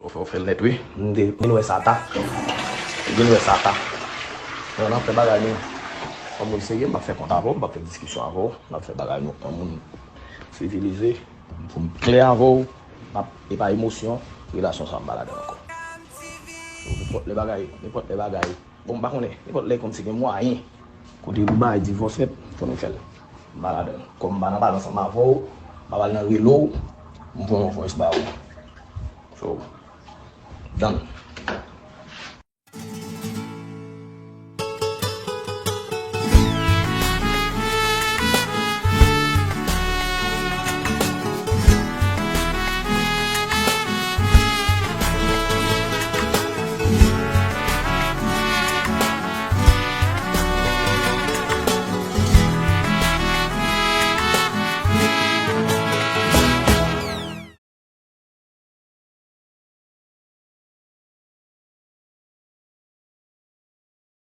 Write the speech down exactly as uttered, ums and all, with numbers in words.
Ou fè, ou fè l nèt, wi. M te, m vin wè sa ta. M vin wè sa ta. Bon, n ap fè bagay nou an moun serye, m p ap fè kont avè w, m p ap fè diskisyon avè w. N ap fè bagay nou an moun sivilize. Pou m klè avè w, m ap, e pa emosyon, relasyon sa a m pa ladan l ankò. So, nenpòt lè bagay, nenpòt lè bagay. Bon, m pa konnen, nenpòt lè kòmsi gen mwayen. Kote pou bay divòs fèt, fò nou fè l. M pa ladan l. Kòm m pa nan pale ansanm avè w, m pa pale nan rele w, m voye yon voice ba ou. So, done.